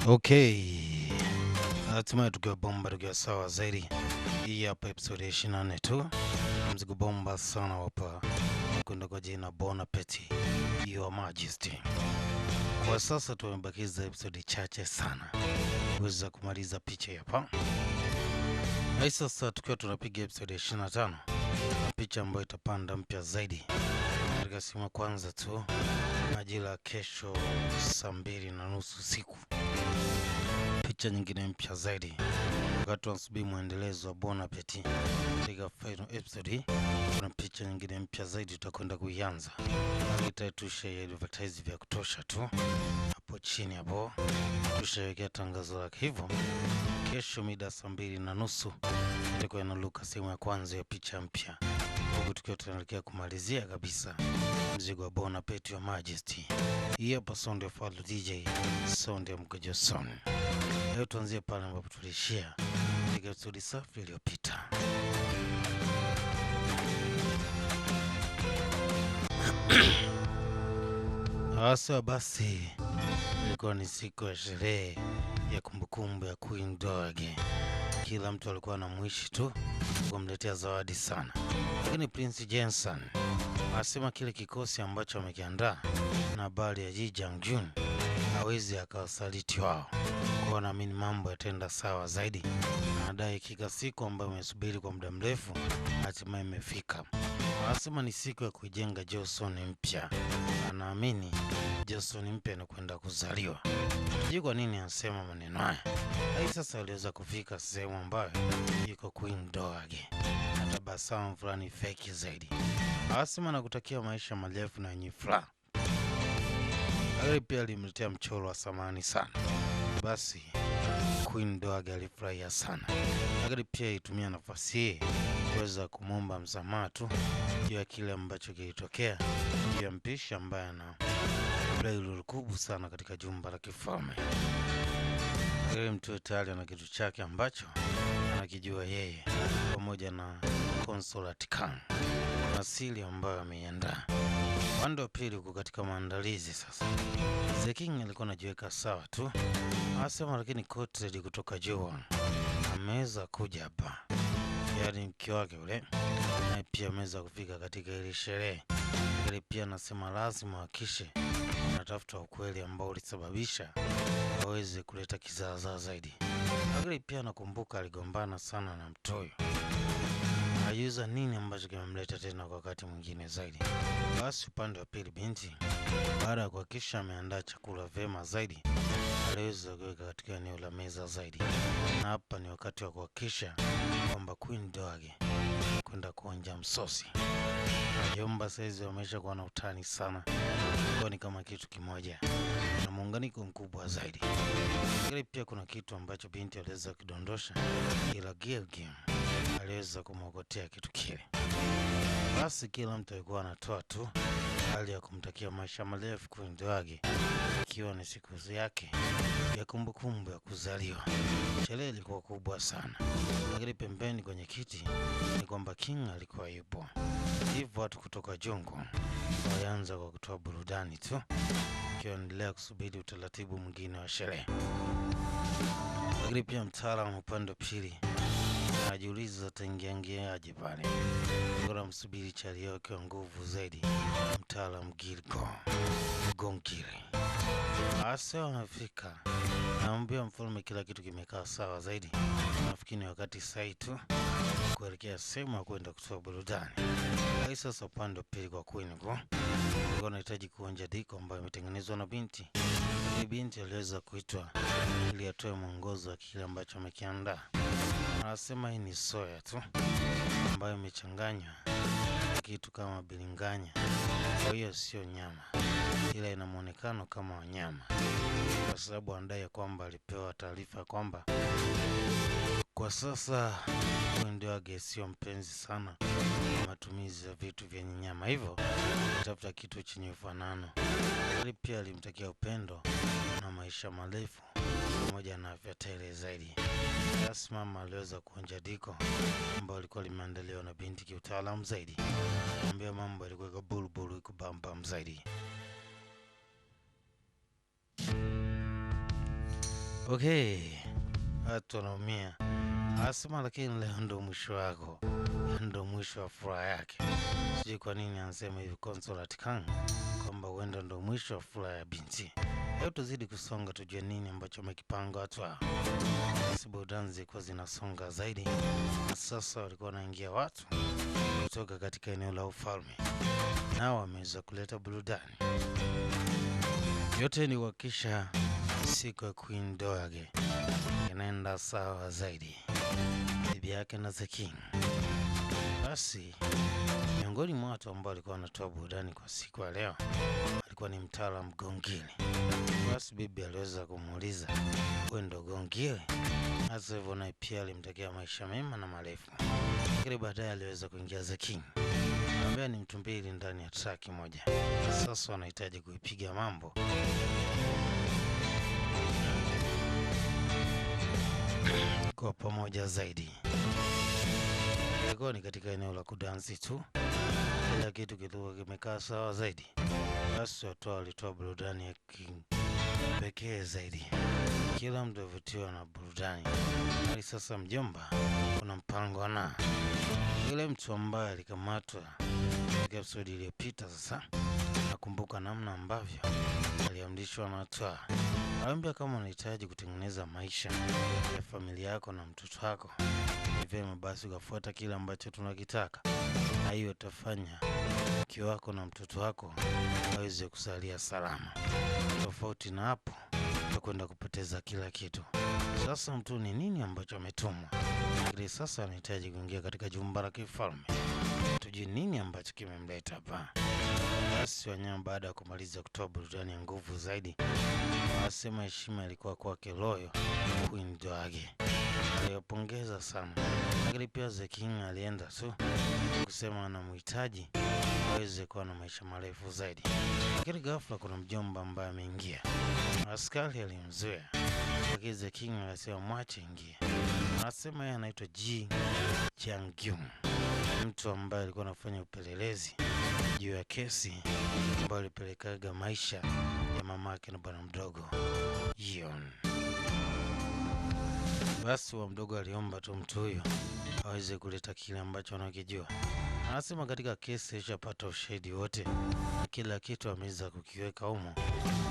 Okay, hatimaye tukiwa bomba, tukiwa sawa zaidi. Hii hapa episode ya 24 tu, mzigo bomba sana hapa kwenda kwa jina Bon Appetit Your Majesty. Kwa sasa tumebakiza episode chache sana kuweza kumaliza picha hapa. Na sasa tukiwa tunapiga episode ya 25, picha ambayo itapanda mpya zaidi katika simu ya kwanza tu majira ya kesho saa 2:30 usiku. Picha nyingine mpya zaidi wakati wanasubiri mwendelezo wa Bon Appetit katika final episode hii, kuna picha nyingine mpya zaidi tutakwenda kuianza. Tusha advertise vya kutosha tu hapo chini hapo, tushawekea tangazo lake hivyo. Kesho mida saa 2:30 itakuwa inaluka sehemu ya kwanza ya picha mpya, huku tukiwa tunaelekea kumalizia kabisa mzigo wa Bon Appetit Your Majesty. Hii hapa sound ya Fadlu DJ, sound ya Mkojo Son. Leo tuanzie pale ambapo tuliishia katika episode safi iliyopita. Hasa basi, ilikuwa ni siku ya sherehe ya kumbukumbu ya Queen Dowager. Kila mtu alikuwa anamwishi tu kumletea zawadi sana, lakini Prince Jensen asema kile kikosi ambacho amekiandaa na habari ya Ji Jang-jun hawezi akawasaliti wao, kwa naamini mambo yataenda sawa zaidi. Anadai kika siku ambayo amesubiri kwa muda mrefu hatimaye imefika. Anasema ni siku ya kuijenga Joseon mpya. Anaamini Joseon mpya anakwenda kuzaliwa. Sijui kwa nini anasema maneno haya. Hadi sasa aliweza kufika sehemu ambayo yuko Queen Dowager na tabasamu fulani feki zaidi. Anasema nakutakia maisha marefu na yenye furaha. Lakini pia alimletea mchoro wa samani sana. Basi Queen Dowager alifurahia sana, lakini pia alitumia nafasi hii kuweza kumwomba msamaha tu juu ya kile ambacho kilitokea juu ya mpishi ambaye ana play role kubwa sana katika jumba la kifalme. Lakini mtu tayari ana kitu chake ambacho anakijua yeye pamoja na Consulate Khan na siri ambayo ameiandaa. Upande wa pili uko katika maandalizi sasa. The King alikuwa anajiweka sawa tu, anasema lakini Kotred kutoka Joan ameweza kuja hapa, yaani mke wake yule naye pia ameweza kufika katika ile sherehe. Lakini pia anasema lazima hakishe anatafuta ukweli ambao ulisababisha aweze kuleta kizaazaa zaidi. Lakini pia nakumbuka aligombana sana na mtoyo, ajuza nini ambacho kimemleta tena kwa wakati mwingine zaidi. Basi upande wa pili binti baada ya kuhakikisha ameandaa chakula vema zaidi, aliweza kuweka katika eneo la meza zaidi, na hapa ni wakati wa kuhakikisha kwamba Queen Dowager kwenda kuonja msosi. Wajomba saizi wamesha kuwa na utani sana, kwa ni kama kitu kimoja na muunganiko mkubwa zaidi. Lakini pia kuna kitu ambacho binti aliweza kudondosha, ila Gilgim aliweza kumwokotea kitu kile. Basi kila mtu alikuwa anatoa tu hali ya kumtakia maisha marefu Queen Dowager, ikiwa ni siku yake ya kumbukumbu ya kuzaliwa. Sherehe ilikuwa kubwa sana, lakini pembeni kwenye kiti ni kwamba King alikuwa yupo. Hivyo watu kutoka Jongo walianza kwa kutoa burudani tu, ikiendelea kusubiri utaratibu mwingine wa sherehe. Lakini pia mtaalamu upande wa pili anajiuliza ataingiaje pale, bora msubiri chali yake wa nguvu zaidi, mtaalamu Gilgo Gonkiri. Asa wanafika, naambia mfalme kila kitu kimekaa sawa zaidi. Nafikiri ni wakati sahihi tu kuelekea sehemu ya kwenda kutoa burudani. Lakini sasa upande wa pili kwa Queen kwa alikuwa anahitaji kuonja diko ambayo imetengenezwa na binti. Ile binti aliweza kuitwa ili atoe mwongozo wa kile ambacho amekiandaa. Anasema hii ni soya tu ambayo imechanganywa kitu kama bilinganya, kwa hiyo sio nyama, ila ina muonekano kama wanyama, kwa sababu anadai kwamba alipewa taarifa kwamba kwa sasa Queen Dowager sio mpenzi sana matumizi ya vitu vyenye nyama, hivyo tafuta kitu chenye ufanano. Lakini pia alimtakia upendo na maisha marefu pamoja na afya tele zaidi. Basi mama aliweza kuonja diko ambalo lilikuwa limeandaliwa na binti kiutaalamu zaidi. Ambia mambo yalikuwa bulbulu iko bambam zaidi. Okay, watu wanaumia. Anasema lakini leo ndo mwisho wako, ndo mwisho wa furaha yake. Sijui kwa nini anasema hivi Consolate Kang kwamba huenda ndo mwisho wa furaha ya binti. Leo tuzidi kusonga, tujue nini ambacho amekipanga watu hao. Basi burudani zilikuwa zinasonga zaidi, na sasa walikuwa wanaingia watu kutoka katika eneo la ufalme, nao wameweza kuleta burudani. Yote ni kuhakikisha siku ya Queen Dowager inaenda sawa zaidi, bibi yake na The King. Basi miongoni mwa watu ambao walikuwa wanatoa burudani kwa siku ya leo alikuwa ni mtaalam Gongile. Basi bibi aliweza kumuuliza, wewe ndo Gongile? Hasa hivyo naye pia alimtakia maisha mema na marefu, lakini baadaye aliweza kuingia The King ambaye ni mtu mbili ndani ya traki moja. Sasa wanahitaji kuipiga mambo kwa pamoja zaidi. Ilikuwa ni katika eneo la kudansi tu, kila kitu kilikuwa kimekaa sawa zaidi. Basi watu walitoa burudani ya pekee zaidi, kila mtu avutiwa na burudani. Hadi sasa mjomba, kuna mpango na yule mtu ambaye alikamatwa katika episodi iliyopita. Sasa nakumbuka namna ambavyo aliamrishwa na watu, aliambia kama unahitaji kutengeneza maisha ya familia yako na mtoto wako, ni vyema basi ukafuata kile ambacho tunakitaka, na hiyo itafanya mke wako na mtoto wako aweze kusalia salama. Tofauti na hapo, utakwenda kupoteza kila kitu. Sasa mtu ni nini ambacho ametumwa, lakini sasa anahitaji kuingia katika jumba la kifalme, tujue nini ambacho kimemleta hapa. Basi wanyama baada ya kumaliza kutoa burudani ya nguvu zaidi, wasema heshima ilikuwa kwake Royal Queen Dowager, aliyopongeza sana. Lakini pia The King alienda tu kusema anamhitaji aweze kuwa na maisha marefu zaidi. Lakini ghafla kuna mjomba ambaye ameingia, askari alimzuia, lakini The King alisema mwache ingie. Anasema yeye anaitwa Ji Chang-gyum, mtu ambaye alikuwa anafanya upelelezi juu ya kesi ambayo alipelekaga maisha ya mamake na bwana mdogo Yeon. Basi wa mdogo aliomba tu mtu huyo aweze kuleta kile ambacho anakijua. Anasema katika kesi ishapata ushahidi wote na kila kitu ameweza kukiweka humo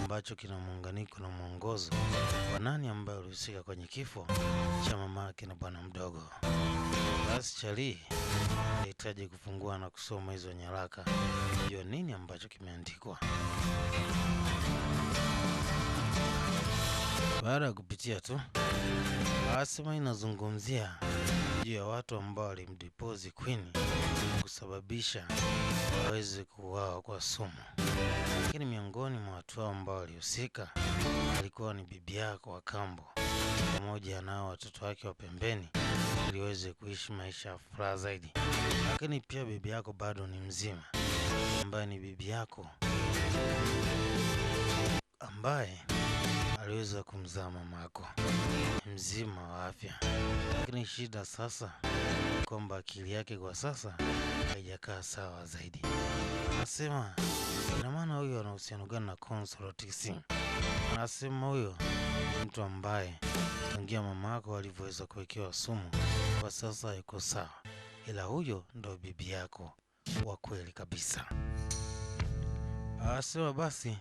ambacho kina muunganiko na mwongozo wa nani ambaye alihusika kwenye kifo cha mamake na bwana mdogo. Basi Charlie alihitaji kufungua na kusoma hizo nyaraka kujua nini ambacho kimeandikwa. Baada ya kupitia tu, anasema inazungumzia juu ya watu ambao walimdepozi Queen kusababisha aweze kuuawa kwa sumu. Lakini miongoni mwa watu hao ambao walihusika alikuwa ni bibi yako wa kambo pamoja nao watoto wake wa pembeni, ili waweze kuishi maisha ya furaha zaidi. Lakini pia bibi yako bado ni mzima, ambaye ni bibi yako ambaye aliweza kumzaa mamako, mzima wa afya. Lakini shida sasa kwamba akili yake kwa sasa haijakaa sawa zaidi. Anasema ina maana huyo ana uhusiano gani na Consolate Singh? Anasema huyo mtu ambaye tangia mamako alivyoweza kuwekewa sumu kwa sasa yuko sawa, ila huyo ndo bibi yako wa kweli kabisa. Anasema basi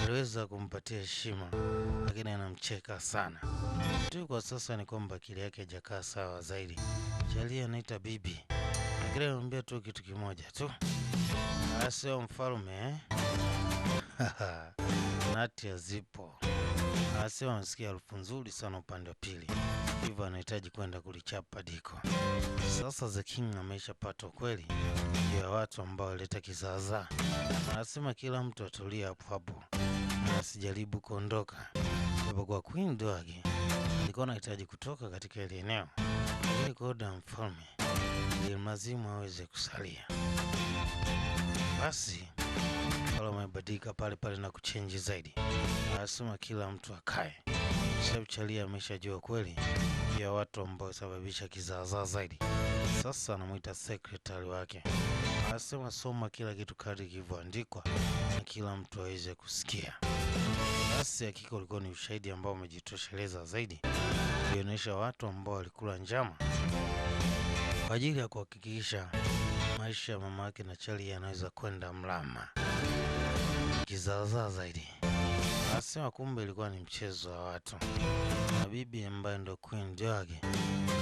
aliweza kumpatia heshima, lakini anamcheka sana tu kwa sasa. Ni kwamba akili yake haijakaa sawa zaidi. Charlie anaita bibi, lakini anamwambia tu kitu kimoja tu, anasema mfalme eh? Nati hazipo. Anasema amesikia harufu nzuri sana upande wa pili, hivyo anahitaji kwenda kulichapa diko. Sasa The King ameshapata ukweli juu ya watu ambao walileta kizaazaa. Anasema kila mtu atulie hapo hapo na asijaribu kuondoka, japokuwa Queen Dowager alikuwa anahitaji kutoka katika ile eneo, lakini kwa oda ya mfalme ilimlazimu aweze kusalia. Basi wale wamebadilika pale pale na kuchenji zaidi. Anasema kila mtu akae, sababu Charlie ameshajua kweli ya watu ambao sababisha kizaazaa zaidi. Sasa anamwita sekretari wake, anasema soma kila kitu kadri kilivyoandikwa na kila mtu aweze kusikia. Basi hakika ulikuwa ni ushahidi ambao umejitosheleza zaidi kuonyesha watu ambao walikula njama kwa ajili ya kuhakikisha maisha ya mama yake na Charlie yanaweza kwenda mlama kizaazaa zaidi. Anasema kumbe ilikuwa ni mchezo wa watu, na bibi ambaye ndo Queen Doge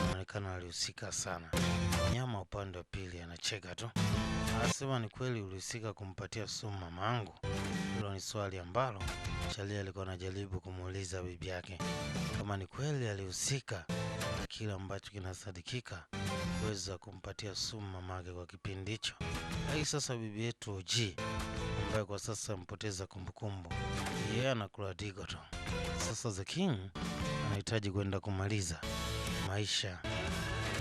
anaonekana alihusika sana. Nyama upande wa pili anacheka tu, anasema ni kweli ulihusika kumpatia sumu mamangu? Hilo ni swali ambalo Charlie alikuwa anajaribu kumuuliza bibi yake kama ni kweli alihusika na kile ambacho kinasadikika kuweza kumpatia sumu mamake kwa kipindi hicho. Lakini sasa bibi yetu OG ambaye kwa sasa ampoteza kumbukumbu, yeye anakula digo tu. Sasa The King anahitaji kwenda kumaliza maisha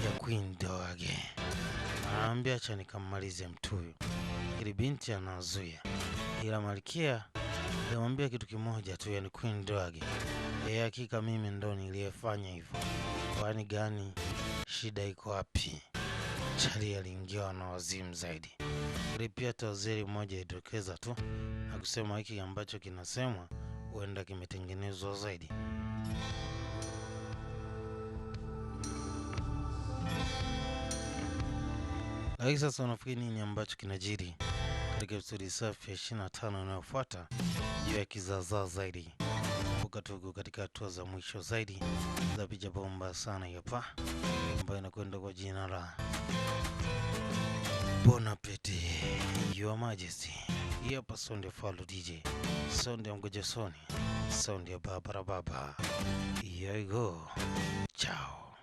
ya Queen Doge. Anaambia acha nikammalize mtu huyu, ili binti anazuia, ila malkia alimwambia kitu kimoja tu, yani Queen Doge, yeye hakika mimi ndo niliyefanya hivyo. Kwani gani shida iko wapi? Charlie aliingiwa na wazimu zaidi. Ili pia hata waziri mmoja alitokeza tu na kusema hiki ambacho kinasemwa huenda kimetengenezwa zaidi. Lakini sasa unafikiri nini ambacho kinajiri katika episodi safi ya 25 inayofuata juu ya kizaazaa zaidi? Kumbuka tuko katika hatua za mwisho zaidi za picha bomba sana hapa ambayo inakwenda kwa jina la Bon Appetit, Your Majesty. Hii hapa sound ya Falo DJ, sound ya Mgojosoni, sound ya Babara Baba. Here we go. Ciao.